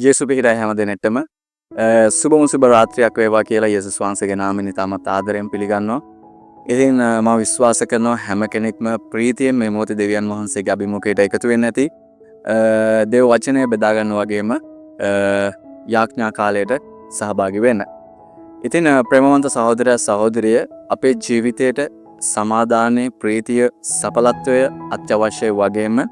ජේසු පිහිටයි හැම දෙනෙක්ටම සුබම සුබ රාත්‍රියක් වේවා කියලා යේසුස් වහන්සේගේ නාමයෙන් ඉතාමත් ආදරයෙන් පිළිගන්නවා. ඉතින් මම විශ්වාස කරනවා හැම කෙනෙක්ම ප්‍රීතියෙන් මේ මොහොතේ දෙවියන් වහන්සේගේ අභිමුඛයට එකතු වෙන්න ඇති. දේව වචනය බෙදා ගන්න වගේම යාඥා කාලයට සහභාගී වෙන්න. ඉතින් ප්‍රේමවන්ත සහෝදරයා සහෝදරිය, අපේ ජීවිතයට සමාදානයේ, ප්‍රීතිය, සඵලත්වය අත්‍යවශ්‍යයි වගේම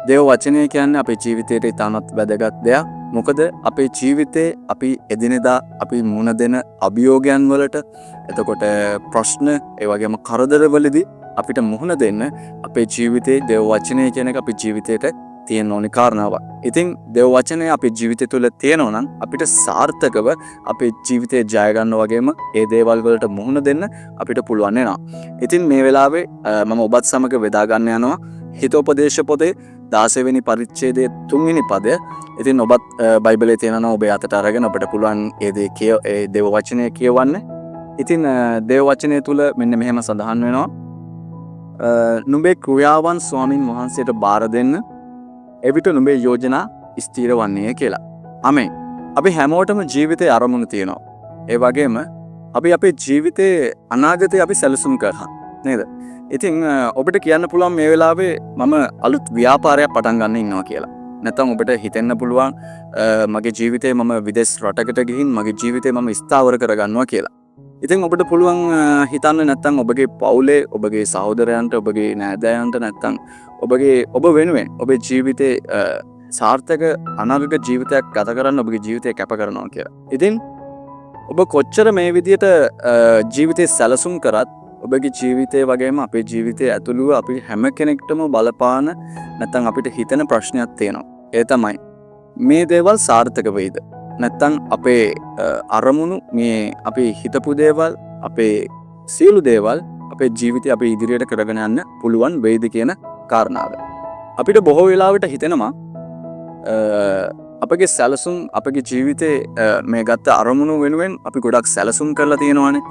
දේව වචනය කියන්නේ අපේ ජීවිතයට ඉතාමත් වැදගත් දෙයක්. මොකද අපේ ජීවිතේ අපි එදිනෙදා අපි මුහුණ දෙන අභියෝගයන් වලට, එතකොට ප්‍රශ්න, ඒ වගේම කරදරවලදී අපිට මුහුණ දෙන්න අපේ ජීවිතේ දේව වචනය කියන එක අපේ ජීවිතේට තියෙන්න ඕනි කාරණාවක්. ඉතින් දේව වචනය අපේ ජීවිතය තුළ තියෙනවා නම් අපිට සාර්ථකව අපේ ජීවිතේ ජය ගන්න වගේම ඒ දේවල් වලට මුහුණ දෙන්න අපිට පුළුවන් වෙනවා. ඉතින් මේ වෙලාවේ මම ඔබත් සමග බෙදා ගන්න යනවා හිතෝපදේශ පොතේ 16 වෙනි පරිච්ඡේදයේ 3 වෙනි පදය. ඉතින් ඔබත් බයිබලයේ තියෙනවා නම් ඔබේ අතට අරගෙන ඔබට පුළුවන් ඒ දේ කිය ඒ දේව වචනය කියවන්න. ඉතින් දේව වචනය තුල මෙන්න මෙහෙම සඳහන් වෙනවා. නුඹේ ක්‍රියාවන් ස්වාමින් වහන්සේට බාර දෙන්න. එවිට නුඹේ යෝජනා ස්ථිර වන්නේය කියලා. ආමෙන්. අපි හැමෝටම ජීවිතේ අරමුණු තියෙනවා. ඒ වගේම අපි අපේ ජීවිතේ අනාගතය අපි සැලසුම් කරනවා නේද? ඉතින් ඔබට කියන්න පුළුවන් මේ වෙලාවේ මම අලුත් ව්‍යාපාරයක් පටන් ගන්න ඉන්නවා කියලා. නැත්නම් ඔබට හිතෙන්න පුළුවන් මගේ ජීවිතේ මම විදේශ රටකට ගිහින් මගේ ජීවිතේ මම ස්ථාවර කරගන්නවා කියලා. ඉතින් ඔබට පුළුවන් හිතන්න නැත්නම් ඔබගේ පවුලේ ඔබගේ සහෝදරයන්ට, ඔබගේ නෑදෑයන්ට, නැත්නම් ඔබගේ ඔබ වෙනුවෙන් ඔබේ ජීවිතේ සාර්ථක අනර්ඝ ජීවිතයක් ගත කරන්න ඔබගේ ජීවිතය කැප කරනවා කියලා. ඉතින් ඔබ කොච්චර මේ විදියට ජීවිතේ සැලසුම් කරත් ඔබගේ ජීවිතය වගේම අපේ ජීවිතය ඇතුළුව අපි හැම කෙනෙක්ටම බලපාන නැත්නම් අපිට හිතෙන ප්‍රශ්නයක් තියෙනවා. ඒ තමයි මේ දේවල් සාර්ථක වෙයිද? නැත්නම් අපේ අරමුණු, මේ අපි හිතපු දේවල්, අපේ සියලු දේවල් අපේ ජීවිතය අපි ඉදිරියට කරගෙන යන්න පුළුවන් වෙයිද කියන කාරණාව. අපිට බොහෝ වෙලාවට හිතෙනවා අපගේ සැලසුම්, අපගේ ජීවිතේ මේ ගත්ත අරමුණු වෙනුවෙන් අපි ගොඩක් සැලසුම් කරලා තියෙනවානේ.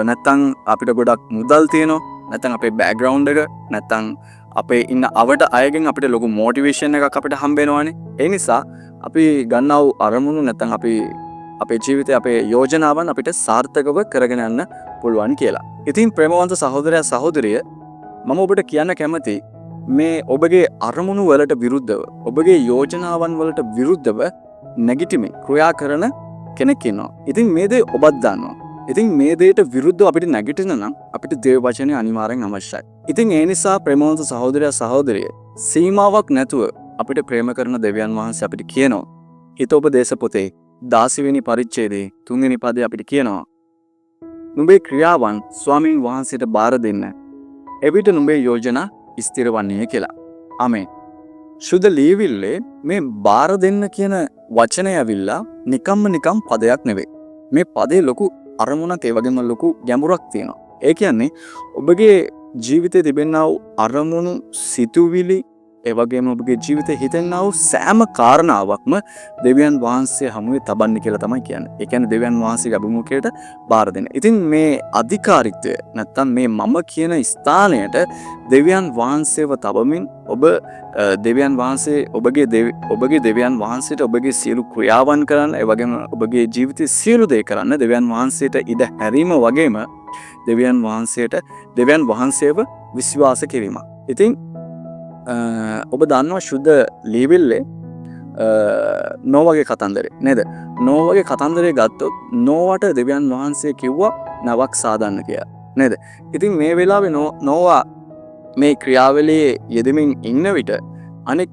නැත්තම් අපිට ගොඩක් මුදල් තියෙනවා. නැත්තම් අපේ බෑග්‍රවුන්ඩ් එක, නැත්තම් අපේ ඉන්න අවට අයගෙන් අපිට ලොකු මොටිවේෂන් එකක් අපිට හම්බ වෙනවානේ. ඒ නිසා අපි ගන්නා වූ අරමුණු නැත්තම් අපි අපේ ජීවිතේ අපේ යෝජනාවන් අපිට සාර්ථකව කරගෙන යන්න පුළුවන් කියලා. ඉතින් ප්‍රේමවන්ත සහෝදරයා සහෝදරිය, මම ඔබට කියන්න කැමති මේ ඔබගේ අරමුණු වලට විරුද්ධව, ඔබගේ යෝජනාවන් වලට විරුද්ධව නැගිටිමින් ක්‍රියා කරන කෙනෙක් ඉන්නවා. ඉතින් මේ දේ ඔබත් දන්නවා. ඉතින් මේ දේට විරුද්ධව අපිට නැගිටින නම් අපිට දේව වචනය අනිවාර්යෙන් අවශ්‍යයි. ඉතින් ඒ නිසා ප්‍රේමවන්ත සහෝදරයා සහෝදරිය, සීමාවක් නැතුව අපිට ප්‍රේම කරන දෙවියන් වහන්සේ අපිට කියනවා හිතෝපදේශ පොතේ 16 වෙනි පරිච්ඡේදයේ 3 වෙනි පදේ අපිට කියනවා, නුඹේ ක්‍රියාවන් ස්වාමීන් වහන්සේට බාර දෙන්න. එවිට නුඹේ යෝජනා ස්ථිර වන්නේය කියලා. ආමෙන්. ශුද්ධ ලියවිල්ලේ මේ බාර දෙන්න කියන වචනය ඇවිල්ලා නිකම්ම නිකම් පදයක් නෙවෙයි. මේ පදේ ලොකු අරමුණක්, ඒ වගේම ලොකු ගැඹුරක් තියෙනවා. ඒ කියන්නේ ඔබගේ ජීවිතේ තිබෙනා වූ අරමුණු, සිතුවිලි, ඒ වගේම ඔබගේ ජීවිතේ හිතෙනා වූ සෑම කාරණාවක්ම දෙවියන් වහන්සේ හමුවේ තබන්න කියලා තමයි කියන්නේ. ඒ කියන්නේ දෙවියන් වහන්සේගේ අභිමුඛයට බාර දෙන්න. ඉතින් මේ අධිකාරිත්වය නැත්තම් මේ මම කියන ස්ථානයට දෙවියන් වහන්සේව තබමින් ඔබ දෙවියන් වහන්සේ ඔබගේ ඔබගේ දෙවියන් වහන්සේට ඔබගේ සියලු ක්‍රියාවන් කරන්න, ඒ වගේම ඔබගේ ජීවිතයේ සියලු දේ කරන්න දෙවියන් වහන්සේට ඉඩ හැරීම වගේම දෙවියන් වහන්සේට දෙවියන් වහන්සේව විශ්වාස කිරීම. ඉතින් ඔබ දන්නවා ශුද්ධ ලියවිල්ලේ නෝවගේ කතන්දරේ නේද? නෝවගේ කතන්දරේ ගත්තොත් නෝවට දෙවියන් වහන්සේ කිව්වා නැවක් සාදන්න කියලා නේද? ඉතින් මේ වෙලාවේ නෝවා මේ ක්‍රියාවලියේ යෙදෙමින් ඉන්න විට අනෙක්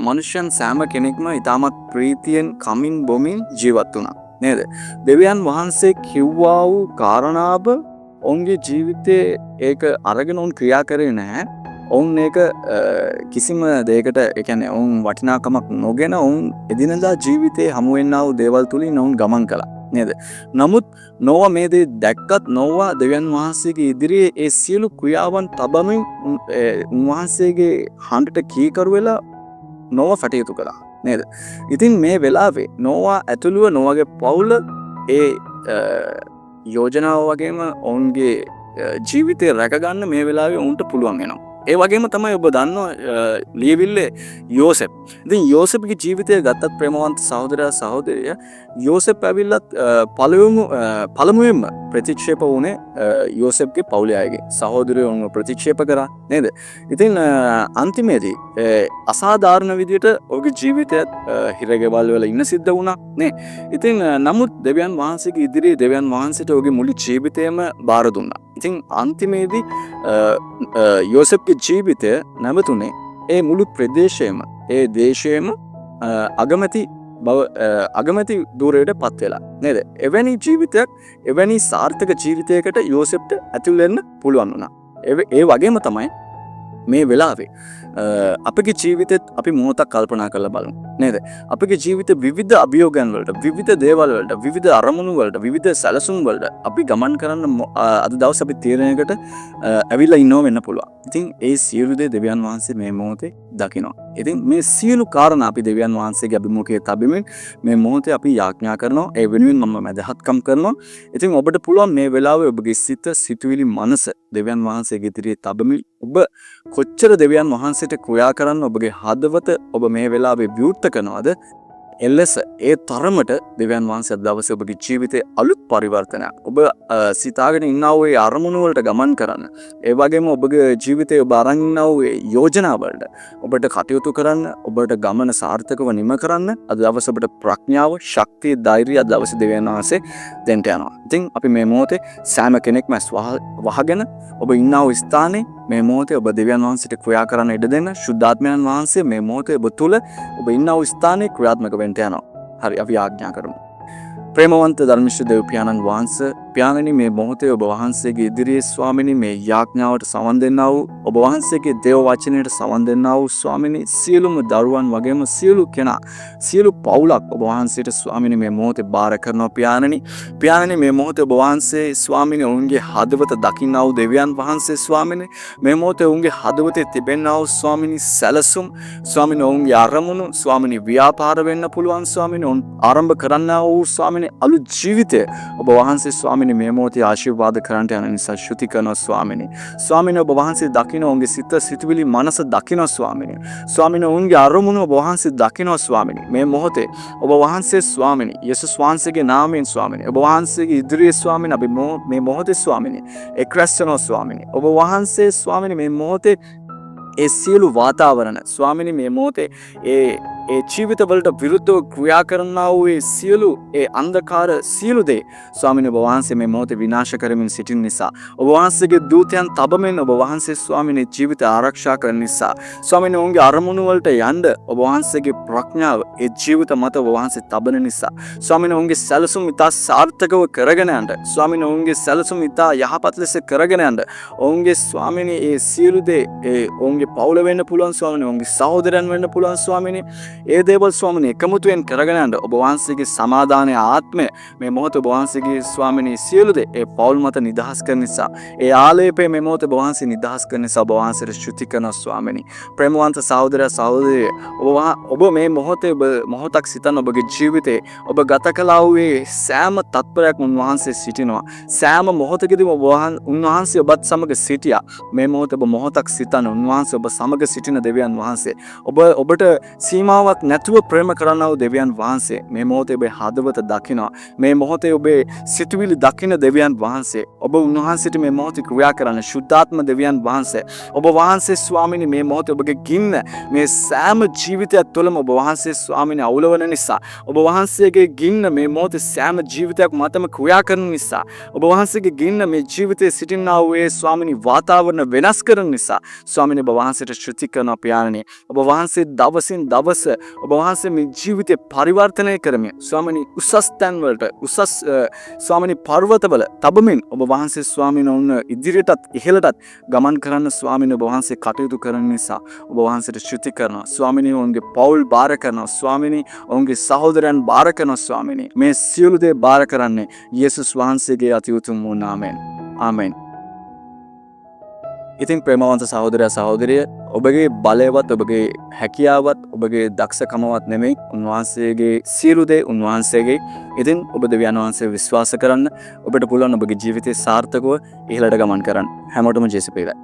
මනුෂ්‍යයන් සෑම කෙනෙක්ම ඉතාමත් ප්‍රීතියෙන් කමින් බොමින් ජීවත් වුණා නේද? දෙවියන් වහන්සේ කිව්වා වූ කාරණාව ඔවුන්ගේ ජීවිතේ ඒක අරගෙන ඔවුන් ක්‍රියා කරේ නැහැ. ඔවුන් ඒක කිසිම දෙයකට, ඒ කියන්නේ ඔවුන් වටිනාකමක් නොගෙන ඔවුන් එදිනෙදා ජීවිතේ හමු වෙන්නා වූ දේවල් තුලින් ඔවුන් ගමන් කළා නේද? නමුත් නෝවා මේ දේ දැක්කත් නෝවා දෙවියන් වහන්සේගේ ඉදිරියේ ඒ සියලු ක්‍රියාවන් තබමින් උන්වහන්සේගේ හඬට කීකරු වෙලා නෝවා කටයුතු කළා නේද? ඉතින් මේ වෙලාවේ නෝවා ඇතුළුව නෝවාගේ පවුල ඒ යෝජනාව වගේම ඔවුන්ගේ ජීවිතය රැකගන්න මේ වෙලාවේ ඔවුන්ට පුළුවන් වෙනවා. ඒ වගේම තමයි ඔබ දන්නවා ලියවිල්ලේ යෝසෙප්. ඉතින් යෝසෙප්ගේ ජීවිතය ගත්තත් ප්‍රේමවන්ත සහෝදරයා සහෝදරිය, යෝසෙප් ඇවිල්ලත් පළමුවෙන්ම ප්‍රතික්ෂේප වුණේ යෝසෙප්ගේ පවුලේ අයගේ. සහෝදරයෝ ඔවුන්ව ප්‍රතික්ෂේප කරා නේද? ඉතින් අන්තිමේදී අසාධාරණ විදියට ඔහුගේ ජීවිතයත් හිරගෙවල් වල ඉන්න සිද්ධ වුණා නේ. ඉතින් නමුත් දෙවියන් වහන්සේගේ ඉදිරියේ දෙවියන් වහන්සේට ඔහුගේ මුළු ජීවිතයම බාර දුන්නා. ඉතින් අන්තිමේදී යෝසෙප්ගේ ජීවිතය නැවතුනේ ඒ මුළු ප්‍රදේශයම, ඒ දේශයම අගමැති බව, අගමැති ධූරයට පත් වෙලා නේද? එවැනි ජීවිතයක්, එවැනි සාර්ථක ජීවිතයකට යෝසෙප්ට ඇතුල් වෙන්න පුළුවන් වුණා. ඒ වගේම තමයි මේ වෙලාවේ අපගේ ජීවිතෙත් අපි මොහොතක් කල්පනා කරලා බලමු නේද? අපගේ ජීවිත විවිධ අභියෝගයන් වලට, විවිධ දේවල් වලට, විවිධ අරමුණු වලට, විවිධ සැලසුම් වලට අපි ගමන් කරන්න අද දවසේ අපි තීරණයකට ඇවිල්ලා ඉන්නව වෙන්න පුළුවන්. ඉතින් ඒ සියලු දේ දෙවියන් වහන්සේ මේ මොහොතේ දකිනවා. ඉතින් මේ සියලු කාරණා අපි දෙවියන් වහන්සේගේ අභිමුඛයේ තබමින් මේ මොහොතේ අපි යාඥා කරනවා. ඒ වෙනුවෙන් මම මැදහත්කම් කරනවා. ඉතින් ඔබට පුළුවන් මේ වෙලාවේ ඔබගේ සිත, සිතුවිලි, මනස දෙවියන් වහන්සේගේ ඉදිරියේ තබමින් ඔබ කොච්චර දෙවියන් වහන්සේට ක්‍රියා කරන්න ඔබගේ හදවත ඔබ මේ වෙලාවේ විවෘත කරනවද, එලෙස ඒ තරමට දෙවියන් වහන්සේ අද දවසේ ඔබගේ ජීවිතේ අලුත් පරිවර්තනයක්, ඔබ සිතාගෙන ඉන්නා වූ ඒ අරමුණු වලට ගමන් කරන්න, ඒ වගේම ඔබගේ ජීවිතේ ඔබ අරන් ඉන්නා වූ ඒ යෝජනා වලට ඔබට කටයුතු කරන්න, ඔබට ගමන සාර්ථකව නිම කරන්න අද දවසේ ඔබට ප්‍රඥාව, ශක්තිය, ධෛර්යය අද දවසේ දෙවියන් වහන්සේ දෙන්න යනවා. ඉතින් අපි මේ මොහොතේ සෑම කෙනෙක්ම ඇස් වහගෙන ඔබ ඉන්නා වූ ස්ථානයේ මේ මොහොතේ ඔබ දෙවියන් වහන්සේට ක්‍රියා කරන්න ඉඩ දෙන්න. ශුද්ධාත්මයන් වහන්සේ මේ මොහොතේ ඔබ තුල ඔබ ඉන්නා වූ ස්ථානයේ ක්‍රියාත්මක වෙන්න යනවා. හරි, අපි ආඥා කරමු. ප්‍රේමවන්ත ධර්මිෂ්ඨ දෙව් පියාණන් වහන්සේ, පියාණනි, මේ මොහොතේ ඔබ වහන්සේගේ ඉදිරියේ ස්වාමිනී මේ යාඥාවට සවන් දෙන්නා වූ, ඔබ වහන්සේගේ දේව වචනයට සවන් දෙන්නා වූ ස්වාමිනී සියලුම දරුවන් වගේම සියලු කෙනා, සියලු පවුලක් ඔබ වහන්සේට ස්වාමිනී මේ මොහොතේ බාර කරනවා පියාණනි. පියාණනි, මේ මොහොතේ ඔබ වහන්සේ ස්වාමිනී ඔවුන්ගේ හදවත දකින්නා වූ දෙවියන් වහන්සේ ස්වාමිනී, මේ මොහොතේ ඔවුන්ගේ හදවතේ තිබෙන්නා වූ ස්වාමිනී සැලසුම්, ස්වාමිනී ඔවුන්ගේ අරමුණු, ස්වාමිනී ව්‍යාපාර වෙන්න පුළුවන්, ස්වාමිනී ඔවුන් ආරම්භ කරන්නා වූ ස්වාමිනී අලුත් ජීවිතය ඔබ වහන්සේ ස්වාමිනී මේ මොහොතේ ආශිර්වාද කරන්නට යන නිසා ස්තුති කරනවා ස්වාමිනී. ස්වාමිනී, ඔබ වහන්සේ දකින ඔවුන්ගේ සිත, සිතුවිලි, මනස දකින ස්වාමිනී. ස්වාමිනී, ඔවුන්ගේ අරමුණු ඔබ වහන්සේ දකින ස්වාමිනී. මේ මොහොතේ ඔබ වහන්සේ ස්වාමිනී යේසුස් වහන්සේගේ නාමයෙන් ස්වාමිනී ඔබ වහන්සේගේ ඉදිරියේ ස්වාමිනී අපි මේ මොහොතේ ස්වාමිනී එක් රැස් වෙනවා ස්වාමිනී. ඔබ වහන්සේ ස්වාමිනී මේ මොහොතේ ඒ සියලු වාතාවරණ ස්වාමිනී මේ මොහොතේ ඒ ඒ ජීවිතවලට විරුද්ධව ක්‍රියා කරන්නා වූ ඒ සියලු ඒ අන්ධකාර සියලු දේ ස්වාමිනී ඔබ වහන්සේ මේ මොහොතේ විනාශ කරමින් සිටින නිසා, ඔබ වහන්සේගේ දූතයන් තබමින් ඔබ වහන්සේ ස්වාමිනී ජීවිත ආරක්ෂා කරන නිසා, ස්වාමිනී ඔවුන්ගේ අරමුණු වලට යන්න ඔබ වහන්සේගේ ප්‍රඥාව ඒ ජීවිත මත ඔබ වහන්සේ තබන නිසා, ස්වාමිනී ඔවුන්ගේ සැලසුම් ඉතා සාර්ථකව කරගෙන යන්න, ස්වාමිනී ඔවුන්ගේ සැලසුම් ඉතා යහපත් ලෙස කරගෙන යන්න, ඔවුන්ගේ ස්වාමිනී ඒ සියලු දේ ඒ ඔවුන්ගේ පවුල වෙන්න පුළුවන් ස්වාමිනී, ඔවුන්ගේ සහෝදරයන් වෙන්න පුළුවන් ස්වාමිනී, ඒ දේවල් ස්වාමිනී එකමුතුවෙන් කරගෙන යන්න ඔබ වහන්සේගේ සමාදානයේ ආත්මය මේ මොහොත ඔබ වහන්සේගේ ස්වාමිනී සියලු දේ ඒ පවුල් මත නිදහස් කරන නිසා, ඒ ආලේපය මේ මොහොත ඔබ වහන්සේ නිදහස් කරන නිසා ඔබ වහන්සේට ස්තුති කරනවා ස්වාමිනී. ප්‍රේමවන්ත සහෝදරයා සහෝදරිය, ඔබ මේ මොහොතේ ඔබ මොහොතක් සිතන්න ඔබගේ ජීවිතේ ඔබ ගත කළා වූ ඒ සෑම තත්පරයක්ම උන්වහන්සේ සිටිනවා. සෑම මොහොතකදීම උන්වහන්සේ ඔබත් සමග සිටියා. මේ මොහොත ඔබ මොහොතක් සිතන්න උන්වහන්සේ ඔබ සමග සිටින දෙවියන් වහන්සේ. ඔබට සීමාවක් නැතුව ප්‍රේම කරන්නා වූ දෙවියන් වහන්සේ මේ මොහොතේ ඔබේ හදවත දකිනවා. මේ මොහොතේ ඔබේ සිතුවිලි දකින දෙවියන් වහන්සේ. ඔබ උන්වහන්සේට මේ මොහොතේ ක්‍රියා කරන්න ශුද්ධාත්ම දෙවියන් වහන්සේ. ඔබ වහන්සේ ස්වාමිනී මේ මොහොතේ ඔබගේ ගින්න මේ සෑම ජීවිතයක් තුළම ඔබ වහන්සේ ස්වාමිනී අවුලවන නිසා, ඔබ වහන්සේගේ ගින්න මේ මොහොතේ සෑම ජීවිතයක් මතම ක්‍රියා කරන නිසා, ඔබ වහන්සේගේ ගින්න මේ ජීවිතයේ සිටින්නා වූ ඒ ස්වාමිනී වාතාවරණ වෙනස් කරන නිසා ස්වාමිනී ඔබ වහන්සේට ස්තුති කරනවා පියාණනි. ඔබ වහන්සේ දවසින් දවස ඔබ වහන්සේ මේ ජීවිතය පරිවර්තනය කරමින් ස්වාමිනී උසස් තැන්වලට උසස් ස්වාමිනී පර්වතවල තබමින් ඔබ වහන්සේ ස්වාමිනී ඔවුන් ඉදිරියටත් ඉහළටත් ගමන් කරන්න ස්වාමිනී ඔබ වහන්සේ කටයුතු කරන නිසා ඔබ වහන්සේට ස්තුති කරනවා ස්වාමිනී. ඔවුන්ගේ පවුල් බාර කරනවා ස්වාමිනී. ඔවුන්ගේ සහෝදරයන් බාර කරනවා ස්වාමිනී. මේ සියලු දේ බාර කරන්නේ යේසුස් වහන්සේගේ අති උතුම් වූ නාමයෙන්. ආමෙන්. ඉතින් ප්‍රේමවන්ත සහෝදරයා සහෝදරිය, ඔබගේ බලයවත් ඔබගේ හැකියාවත් ඔබගේ දක්ෂකමවත් නෙමෙයි, උන්වහන්සේගේ සියලු දේ උන්වහන්සේගේ. ඉතින් ඔබ දෙවියන් වහන්සේ විශ්වාස කරන්න, ඔබට පුළුවන් ඔබගේ ජීවිතේ සාර්ථකව ඉහළට ගමන් කරන්න. හැමෝටම ජේසු පිහිටයි.